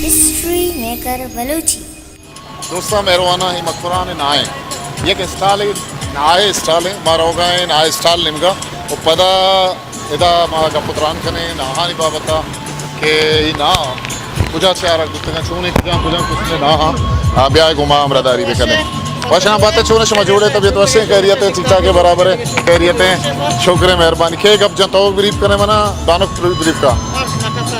History maker Balochi. دوستاں، مہرواناں، اے مکران ءِ ناہ ءِ یک اسٹال ءِ، ناہ ءِ اسٹال ءِ، ما روگا ایں ناہ ءِ اسٹال نیمگا، و پدا ادا ما گپ و تران کنیں ناہانی بابت ءَ کہ اے ناہ کجا چہ آرگ بوتگاں، چونیں کجام کجام قسم ءِ ناہ آں۔ آ، بیائے گوں ما ہمراہداری بکنیں۔ وشاں بات ءَ، چون شما؟ جوڑ ئے؟ طبیعت وش ایں؟ خیریت ایں؟ ٹھیک ٹھاک ایں؟ برابر ایں؟ خیریت ایں؟ شکر ایں، مہربانی۔ کئے گپ جنت؟ تو بریف کنے منا، دانک بریف کا۔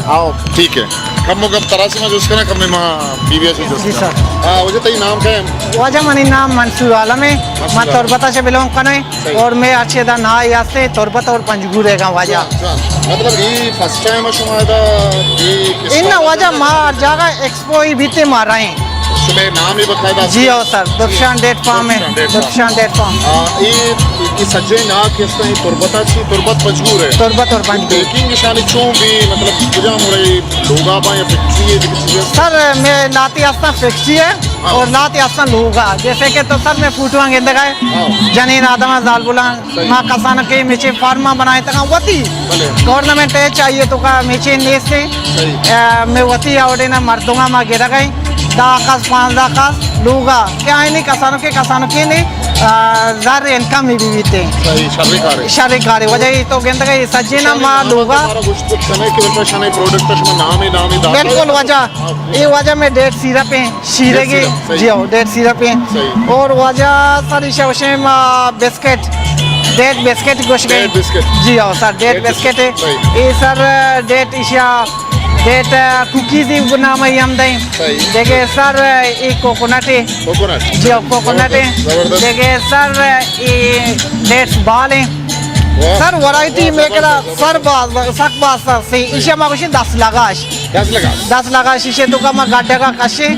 ہاں، ٹھیک ہے۔ کمو گپ ترا سے ما جوست کناں، کمے ما بی بی ءَ سے جوست کناں۔ جی سر۔ ہاں، واجہ تئی نام کئے؟ واجہ منی نام منصور عالم ہے، منصور عالم۔ من تربت ءَ سے بلونگ کناں۔ صحیح۔ اور مئے ہرچی ادا ناہ ہستے، تربت اور پنجگور ءِ گا واجہ۔ جوان، جوان۔ مطلب، اے فرسٹ ٹائم ہے شما ادا، اے کس اناں واجہ، ما ہر جاگہ ایکسپو ای بیتے ما رئیں۔ شمئے نام ای باقاعدہ؟ جی ہو سر، درفشان ڈیٹ فارم ہے۔ درفشان ڈیٹ فارم۔ درفشان ڈیٹ فارم۔ آ، اے، اے سجے ناہ کہ ہستاں، اے تربت ءَ چی؟ تربت پنجگور ہے۔ تربت اور پنجگور۔ پیکنگ اشانی چون بی، مطلب، کجام مرے لوگا با یا فیکٹری ہے، دیگہ چیزیں؟ سر، مئے لاتی ہستاں فیکٹری ہے۔ ہاں۔ اور لاتی ہستاں لوگا، جیسے کہ تو سر مئے فوٹواں گندگا ہے۔ ہاں۔ جنین آدم زالبولاں، صحیح۔ ما کسانکیں مچیں فارماں بنائینتگاں وتی۔ بلے۔ گورنمنٹ ءِ چاہیے تو کا مچیں نیستیں۔ صحیح۔ اے، مئے وتی اوڑینا مردماں ما گرگا ایں۔ دہ کس، پانزدہ کس لوگا کہ آئینی کسانکیں، کسانکیں نے، آ، زر انکم ہی بی بیتیں۔ صحیح، شریں کارے۔ شریں کارے۔ واجہ اے تو گندگا اے سجینا ما لوگا۔ ہمارا گوشت کنے کہ بلکہ شانے پروڈکٹ شما نام ہی، نام ہی داتا۔ بالکل واجہ۔ ہاں۔ اے واجہ مئے ڈیٹ سیرپ ایں۔ شیرگی، ڈیٹ سیرپ، صحیح۔ جی ہو، ڈیٹ سیرپ ایں۔ صحیح۔ اور واجہ سر ایشا وشیں، آ، بسکٹ، ڈیٹ بسکٹ گوش گئے۔ Date biscuit. جی ہو sir, date date biscuit. Biscuit ہے۔ صحیح۔ اے سر، ڈیٹ ایشا، ڈیٹ، آ، کوکیز ہی نام ہے ہم دیں۔ صحیح۔ دیکھے سر، اے کوکونٹ ہے۔ کوکونٹ۔ جی ہو، کوکونٹ ہے۔ زبردست، زبردست۔ دیکھے سر، اے ڈیٹس بال ہیں۔ واہ۔ سر، ورائٹی واہ، میں کرا زبردست، سر زبردست۔ باز، سک باز سر سے، ایشا ما گوشیں دس لگاش۔ دس لگاش۔ دس لگاش ایشے تو کا ما گڈگا کشیں۔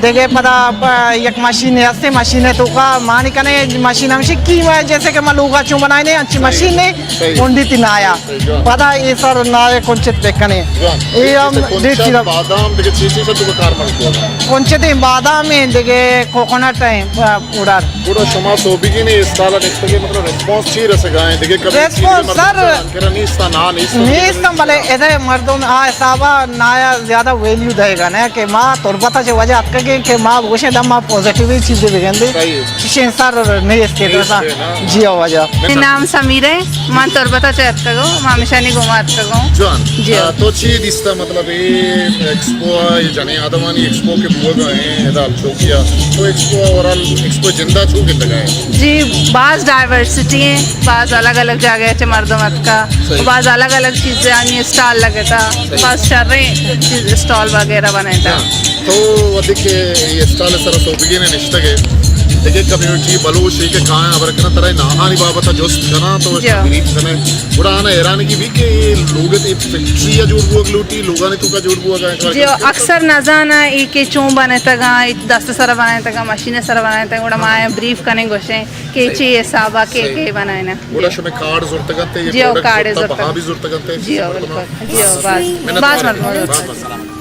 دگہ پدا، آ، یک مشینے ہستے، مشینے توکا مانی کنے، مشین ہمشی کیما ہے، جیسے کہ ما لوگا چون بنائینے، انچی صحیح، مشینے صحیح۔ کنڈی تی نایا۔ صحیح، جوان۔ پدا اے سر نایا کنچت بکنے۔ جوان۔ اے ہم جیسے کنچت، ڈیٹ سیرپ۔ بادام، دگہ چی چی سے تو کار مل کو؟ کنچت ہیں، بادام ہیں، دگہ کوکونٹ ہیں، آ، پوڈر۔ گڑا شما سوبیگین اسٹال نشتگے، مطلب ریسپانس چی رسگا ہیں؟ دگہ کبھی چیز ریسپانس مردم سر، کرا نیستا، نا نیستا، نیستم، بلے ادے مردم آ حسابا نایا زیادہ ویلیو دئیگا نہ کہ ما تربت ءَ چہ واجہ اتکگیں کہ ما گوشیں داں ما پازیٹیو چیزے بگندیں۔ صحیح۔ چشیں سر نیست کہ نیست درسا۔ ہے نا۔ جی ہو واجہ۔ منی نام سمیر ہے، من تربت ءَ چہ اتکگوں، ما ہمیشانی گوما اتکگوں۔ جوان۔ جی ہو۔ آ، تو چی دیستا، مطلب اے ایکسپو، اے جنیں آدمانی ایکسپو کہ بوگا ہیں ادا ہلچوکیا، تو ایکسپو اوورال ایکسپو جندا چو گندگا ہے؟ جی، باز ڈائیورسٹی ہیں، باز الگ الگ جاگہ چہ مردم اتکا۔ صحیح۔ باز الگ الگ چیزانی اسٹال لگتا، صحیح۔ باز شریں چیز اسٹال وغیرہ بنائتا۔ ہاں۔ تو وھدے کہ اے اسٹال سرا سوبگین نشتگے، دگہ کمیونٹی بلوچ اے کہ کایاں ہبر کناں، ترا ناہانی بابت جست کناں، تو جی۔ بریف کنئے۔ گڑا آنا حیرانگی بی کہ اے لوگ تے فیکٹری یا جوڑ بوگ لوٹی، لوگانی توکا جوڑ بوگ ہے۔ جی، اکثر نزاناں اے کہ چون بنتگاں، اے دست سرا بنتگاں، مشین سرا بنتگاں، گڑا ما ہاں۔ بریف کنیں گوشیں کہ صحیح۔ چی حسابا کہ صحیح۔ کہ بنائینا۔ گڑا جی۔ شمے کارڈ زرتگ انت، اے جی، او پروڈکٹ کارڈ زرتا، زرتگ۔ بہا بھی زرتگ انت، جی، او سفر بالکل۔ کنو۔ جی، او باز، منت باز وار۔ مردم۔ باز باز سلامت۔